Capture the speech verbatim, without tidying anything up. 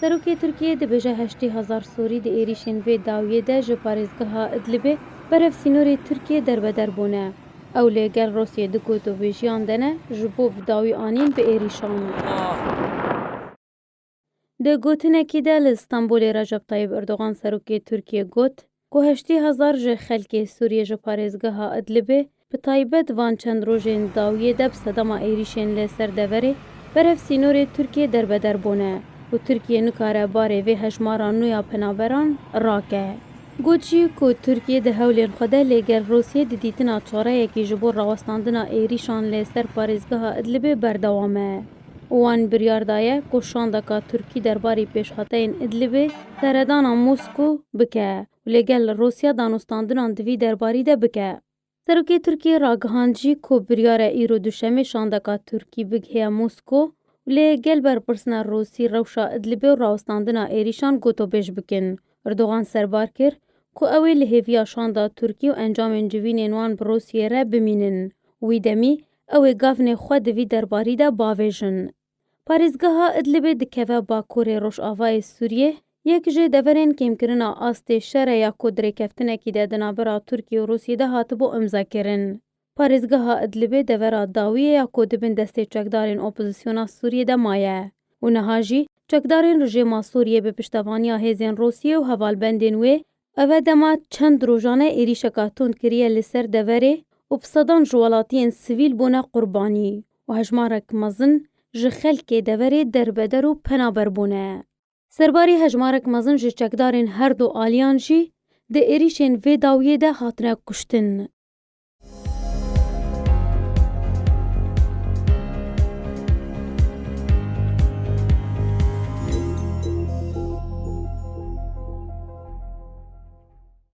Serokê Tirkiyê dibêje heştê hezar Sûrî di êrîşên vê dawiyê de ji parêzgeha Idlibê berev sînorê Tirkiyê derbeder bûne. Ew li gel Rûsyê di gotûbêjiyan de ne, ji bo bi dawî anîn bi êrîşan. Di gotinekî de li Stenbolê Recep Tayyip Erdogan serokê Tirkiyê got ku heştê hezar ji xelkê Sûriyê ji parêzgeha Idlibê, bi taybet van çend rojên dawiyê de bi sedema êrîşên li ser deverê berev sînorê Tirkiyê derbeder bûne û Tirkiye nikare barê vê hejmara nû ya penaberan rake. Got jî ku Tirkiye di hewlên xwe de lê gel Rûsiyê di dîtina çareyekî ji bo rawestandina êrîşan li ser parêzgeha Idlibê berdewam e. Wan biryar daye ku şandeka Tirkî derbarî pêşhateyên Idlibê seredana Mosko bike û lê gel Rûsya danûstandinan di vî derbarî de bike. Serokê Tirkiyê ragihand jî ku biryar e îro duşemê şandeka Tirkî bigihêya Mosko û lê gel berpirsina Rûsî rewşa Idlibê û rawestandina êrîşan gotobêj bikin. Erdogan serbar kir ku ew ê li hêviya şanda Tirkî û encamên civînên wan bi Rûsiyê re bimînin. Wî demî ew ê gavnê xwe di vî derbarî de bavêjin. Parêzgeha Idlibê dikeve bakurê rojavayê Sûriyê, yek ji deverên kêmkirina astê şer e ya ku di rêkeftinekî de di navbera Tirkiye û Rûsiyê de hatibo imzekirin. Parêzgeha Idlibê devera dawiyê ya ku di bin destê çekdarên opozisyona Sûriyê de maye û niha jî çekdarên rejêma Sûriyê bi piştevaniya hêzên Rûsiyê û hevalbendên wê, ev e dema çend rojan e êrîşeka tund kiriye li ser deverê û bi sedan ji welatiyên sivîl bûne qurbanî û hejmarek mezin ji xelkê deverê derbeder û penaber bûne. Serbarî hejmarek mezin ji çekdarên her du aliyan jî di êrîşên vê dawiyê de hatine kuştin.